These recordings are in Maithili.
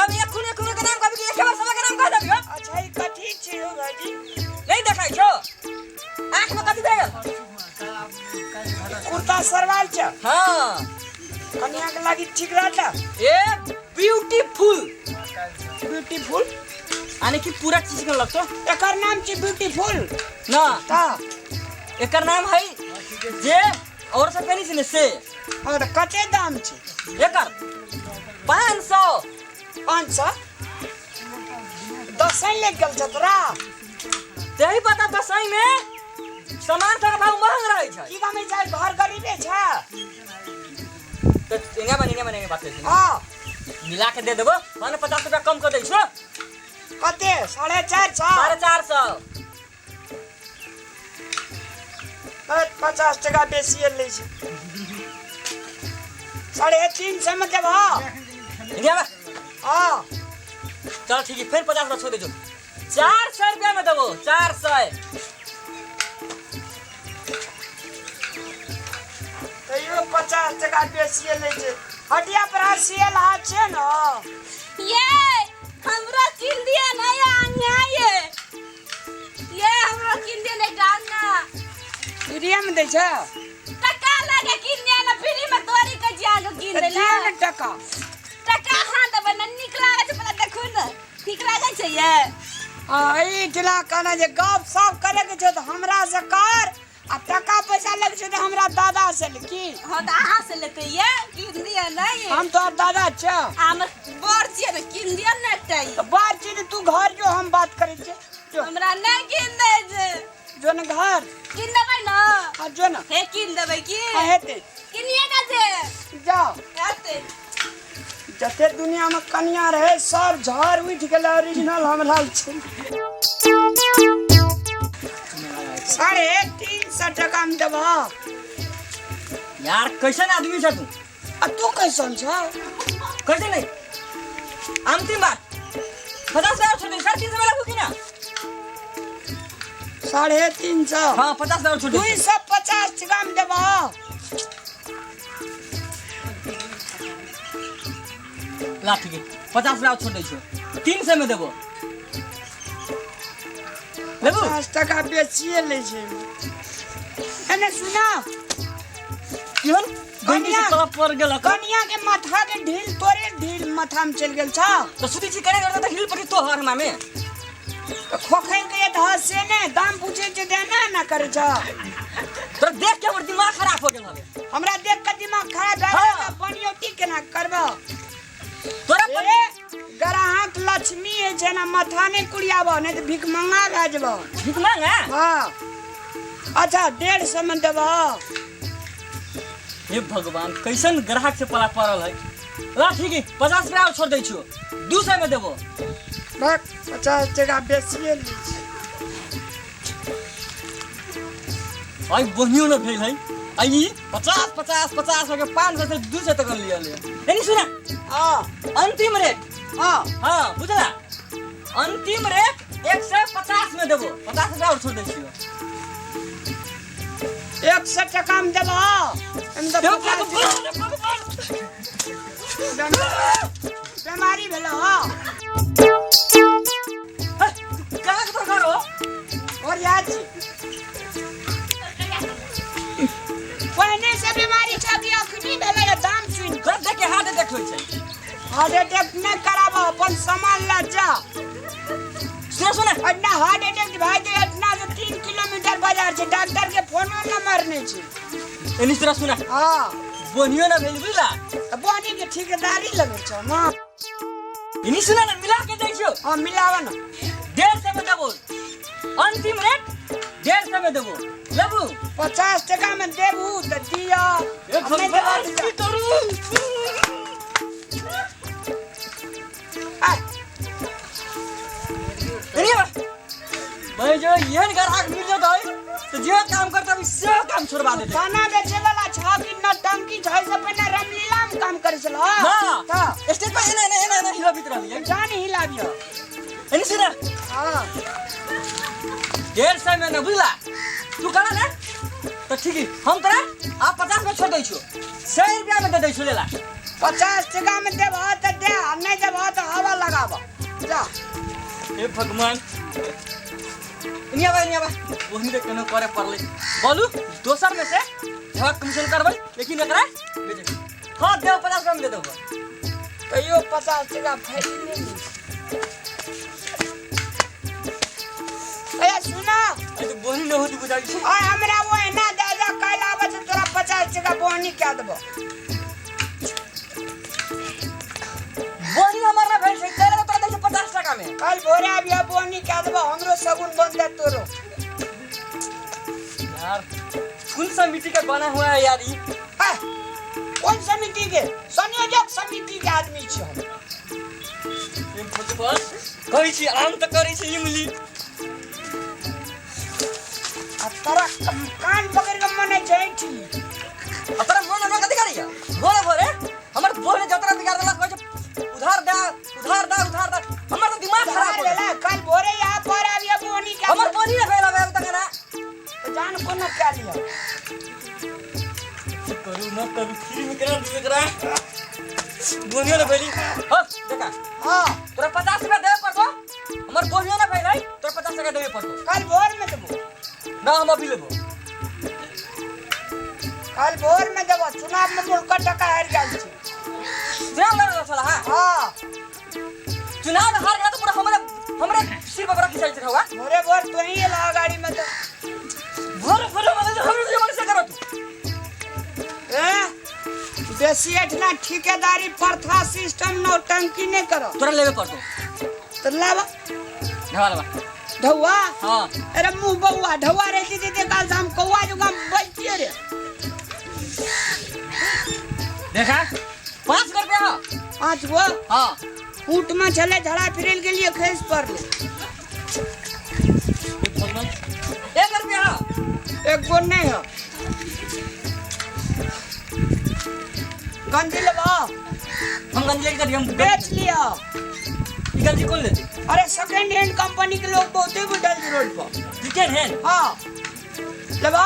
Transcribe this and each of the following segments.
तब एक खून के नाम कहबी कि एके बार सबके नाम कह देबी हो? अच्छा ई कथी छै हो भाईजी? नहीं देखाई छो आँख में कथी भए गेल? कुर्ता सरवाल छै। हाँ। कनिया के लागी ठीक रहता? A beautiful. ब्यूटीफुल यानी कि पूरा चीज के लगतो। एकर नाम छै ब्यूटीफुल ना। ता एकर नाम है जे और सब कहनी छै ने से। हाँ त कते दाम छै? एकर 500। 500? दसैँ लागि गेल छ तोरा? तही पता दसैँ में सामान सब भाव महंग रहै छै। की कमै छै? घर गरीबे छ। त एंगा बने एंगा बने बात छै। हाँ। मिला के दे देबो माने 50 रुपया कम कर दै छो। कते? 450? 450। 50 टका बेसी लै छै। 350 में देबहो? एंगा बा। हाँ। चल ठीक है, फिर 50 रुपया छोड़ दे। 400 रुपया में देबो। 400। तैयो 50 टका बेसी लै छै। हटिया पर सियल हाथ छै न। ये हमरा किन दिया ना ये अंगा ये। ये हमरा किन दिया ना गाना। फ्रीए में दै छै? टका लागे किन दिया ना, फ्री में तोरी के जाग किन तऽ देला। दिया ने टका। टका हां देबै ना, नीक लागे छै पला देखू न। ठीक लागे छै ये? हाँ, ई ठिला कहना जे गप सप करे के छै तऽ हमरा से कर आ टका पैसा लगे छै तऽ हमरा दादा से ले की? हाँ तऽ अहाँ से लेते ये किन दिया ना ये। हम तोहर दादा छियौ। हमर बड़ छियै ने, किन दिया ना एकटा ई। तऽ बड़ छी तऽ तू घर जो, हम बात करै छियै। जो। हमरा नहि किन दै छै। जो ने घर। किन देबै न? हाँ जो न। हे किन देबै की? हाँ हेतै। किनिए टा छै। जाओ। हेतै। जते दुनिया में कनिया रहे सब झड़ उठि गेलै, ओरिजिनल हमरा छै। 350 टका में देबह। यार कैसन आदमी छ तू? आ तू कैसन छ? कैसे नहीं? अंतिम बात 50 हजार छोड़ दे। 350 में लगू कि ना? 350। हाँ 50 हजार छोड़ दे। 250 टका में देबह। ला ठीक है, 50 रुपया छोड़ दै छियौ। 300 में देबो। लेबू? 50 टका बेचिए लै छै। एने सुना। केहन गंदी से कलप पर गेल। कनिया के माथा के ढील तोरे ढील माथा में चलि गेल छ। तो सुती छी करे करते त हिल पड़ी तोहर हमा में। तऽ खोखैन के धस से ने दाम पूछे छै देना ना करे छ। तोरा देख के हमर दिमाग खराब हो गेल हवे। हमरा देख के दिमाग खराब भए गेल तऽ बनियौटी केना करबह? तोरा ए ग्राहक लक्ष्मी है छै ना, माथा नहीं कुड़ियाबह नहीं तऽ भीख मंगा भए जेबह। भीख मंगा? हाँ। अच्छा 150 में देबह। हे भगवान कैसन ग्राहक से पला पड़ल है। ला ठीक है, 50 रुपया और छोड़ दै छियौ। 200 में देबो। बस 50 टका बेसिए लै छै। आई बनियो न भेल है। आई 50 50 50 हो के 500 से 200 तक लिया ले। एनी सुना। हाँ। अंतिम रेट। हाँ। हाँ बुझला? अंतिम रेट 150 में देबो। 50 रुपया और छोड़ दै छियौ। 100 टका में देबह। देबो, बीमारी भेल। हाँ। कहाँ के तोहर घर हो? और याद छी पहिने से बीमारी छ कि अखनी भेलै है दाम सुनि तोरा देख के हार्ट अटैक होइ छै। हार्ट अटैक नहि कराबह, अपन सामान लऽ जा। सुन सुन। एतना हार्ट अटैक भए जेतै, एतना से 3 किलोमीटर बाजार छै, डॉक्टर के फोनो नंबर नहि छै। एनी तोरा सुना। हाँ। बोनियो ना भेल बुझला? तऽ बोनी के ठेकेदारी लगै छ न। एनी सुना ना, मिला के दै छियौ। हाँ मिलाबऽ न। 150 में देबो। अंतिम रेट 150 में देबो। लेबू? 50 टका में देबू तऽ दिअ। ए नहि देबऽ भगवान, तऽ की करू? आ। एनी आबऽ। भाई जो एहन ग्राहक मिल जेतै तऽ जे काम करतै से काम छोड़बा देतै। खाना बेचे वाला छ कि नौटंकी छ? से पहिने रामलीला में काम करै छल। हाँ। तऽ स्टेज पर एना एना एना एना हिलबित रहलियै। जान हिलाबियौ। एनी सुन। हाँ। 150 में न बुझला? तू कहला ना तऽ ठीक है, हम तोरा आ 50 में छोड़ दै छियौ। 100 रुपया में दे दै छियौ लेला। 50 टका में देबह तऽ दे, आ नहि देबह तऽ हवा हे भगवान, इनिया बा, इनिया बा। ओहनी के केनो करे पड़लै। बोलू दोसर में से झगड़ा कमीशन करबै, लेकिन एकरा बेचै। हाँ देव, 50 ग्राम दे देबो। तैयो 50 टका फाइल नहि। ए सुना, ए तो बोनी न होती बुझाइ छै। और हमरा वो एना दे दे, काल्हि आबै छै तोरा 50 टका बोनी कए देबो। बोनी हमर ना भेल छै, काल्हि तोरा दै छै 50 टका में। काल्हि भोरे आबिया, बोनी कए देबो, हमरो सगुन बनतै तोरो। यार कौन समिति का बना हुआ है यार ई? है, कोन समिति के? संयोजक समिति के आदमी छी हम। हे भगवान, कहै छी आम तऽ करै छै इमली। आ तोरा कान पकड़ि के मने छै ऐंठली। आ तोरा मन हमरा कथी करैया? भोरे भोरे हमर बोहने जतरा बिगाड़ देलक। कहै छै उधार दे, उधार दे, उधार दे। हमर तऽ दिमाग खराब हो गेल। लेला, काल्हि भोरे यहाँ पर आबिया, बोनी कए हमर देबो। बोनी नहि भेल अभी तक ना। तऽ जान कोनो कए लिअ। की करू न करू, फ्री में केना दियौ एकरा? बोनियो ने भेली। हो देखा। हाँ। तोरा 50 रुपया देबे पड़तो। हमर बोनियो ने भेल है, तोरा 50 टका देबे पड़तो। काल्हि भोर में देबो। ना, हम अभी लेबो। काल्हि भोर में देबो। चुनाव में मुल्क टका हारि गेल छै। चुनाव लड़ल छला? हाँ। हाँ। चुनाव में हार गेला तो पूरा हमरे हमरे सिर पर खिंचाइ छै होगा। भोरे भोर तो ही एला गाड़ी में तो। भोरे भोरे मतलब हमरे जमाने से करो तू। ए बेसी एठना ठेकेदारी प्रथा सिस्टम नौटंकी नहीं करो। तोरा लेबे पड़तो। तो लावा। ढवा लेबा। ढौआ? हाँ। अरे मुँह बौआ, ढौआ रहती थी काल से हम कौआ जुगा बजतिए रे। देखा, 5 रुपया। 5 गो? हाँ। ऊँट में छले, झड़ा फिरे के लिए खस पड़ले। 1 रुपया। एक गो नहीं है। गंजी लेबा? हम गंजी लेके करी हम बेच लिया। ई गंजी कौन लेते? अरे सेकंड हैंड कंपनी के लोग बहुते बुझल छै रोड पर। Second hand? हाँ, लेबा?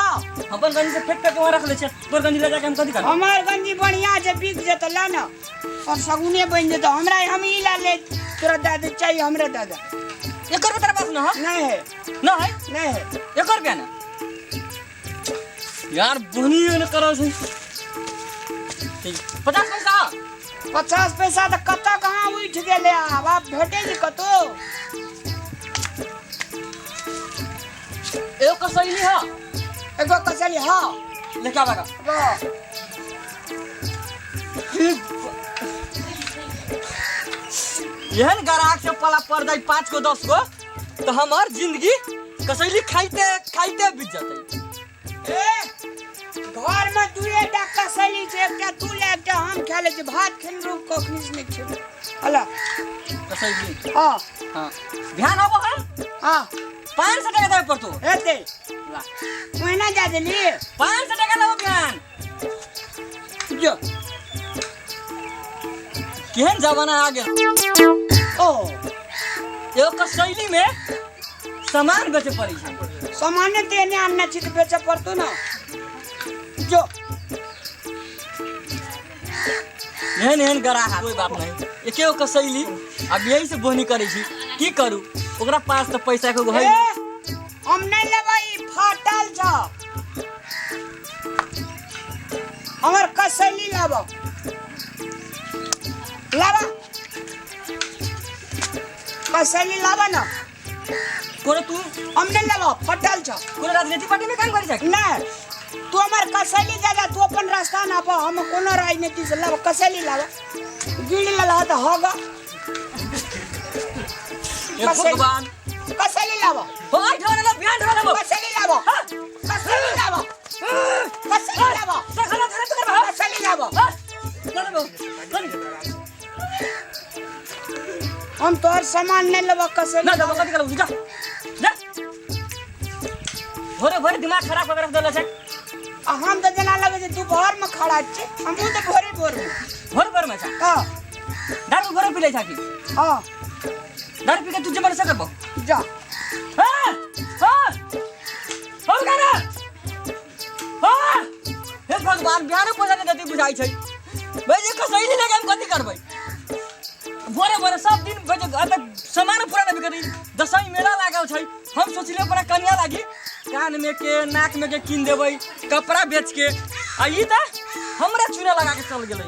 अपन गंजी से फेंक के वहाँ रख ले छै, तोर गंजी ले जाके हम कथी करब? हमार गंजी बढ़िया छै, बिक जेतौ, ले ना और सगुने बनि जेतौ। हमरा हम ई ला ले, तोरा दे दे चाहिए, हमरा दे दे। 1 रुपया तेरा पास ना है? नहीं है। ना है? नहीं है। 1 रुपया ना यार, बोनी न करो छै। ठीक, 50 पैसा। 50 पैसा तऽ कतऽ कहाँ उठि गेलै? आब आब भेटै छै कतौ? एगो कसैली है? एगो कसैली हाँ। लेके आबा। वाह। एहन ग्राहक से पला पड़ जाए 5 गो 10 गो तो हमार जिंदगी कसैली खाइते खाइते बीत जतै। ए, घर में दुए टा कसैली छै, एकटा तू ले, एकटा हम खा लै छी। भात खेने रहू कखनी से, नहि खेबै हला। कसैली? हाँ। हाँ, ध्यान आबो हम। हाँ। 500 टका देबे पड़तो। हेतै। ला। ओहिना जा देली। 500 टका लेबो ध्यान। जो। केहन जमाना आ गेल। ओ एगो कसैली में सामान बेचे पड़ै छै। सामान्य तऽ एने आनने छी तऽ बेचऽ पड़तौ ने, जो। एहन एहन ग्राहक, कोई बात नहीं, एके गो कसैली अब यही से बोहनी करै छी। की करू, ओकरा पास तऽ पैसा एको गो है। ए, हम नहि लेबै, ई फाटल छ। हमर कसैली लाबऽ, लाबऽ, कसैली लाबऽ ने। कोनो तू हम नहि लेबऽ, फटल छ। कोनो राजनीतिक पार्टी में काम करै छै? नहि, तू हमर कसैली दे दे, तू अपन रास्ता नाप। हम कोनो राजनीति से लाबऽ, कसैली लाबऽ। गिड़ लेलह तऽ हग। हे भगवान। कसैली लाबऽ। हो आई ढोल लेबो, बिहान ढोल लेबो। कसैली लाबऽ, कसैली लाबऽ, कसैली लाबऽ। सखला धरे तो करबा। कसैली लाबऽ। हां, करबो। हम तोहर सामान नहि लेबऽ, कसैली। ना देबो, कथी करबो? जा जा। भोरे भोरे दिमाग खराब कर रख देले छै। आ हम तऽ जेना लगै छै दुपहरमे खड़ा छियै, हमहूँ तऽ भोरे भोरमे। भोर भोर में छै? हँ। दारू भोरे पी लै छै की? हँ। दारू पी के तू जे मन से करबो। जा। हाँ हाँ, हो गया। हाँ, हे भगवान, बिहानो पैसा नहीं देती बुझाइ छै। भाई जे कसैली लेके हम कथी करबै? भोरे भोरे सब दिन भाई जे अतऽ सामान पूरा नहीं। गेलै। दसैँ मेला लागल छै, हम सोचलियै अपना कनिया लागी कान में के नाक में के कीन देबै कपड़ा बेच के, आ ई तऽ हमरा चूना लगा के चल गेलै।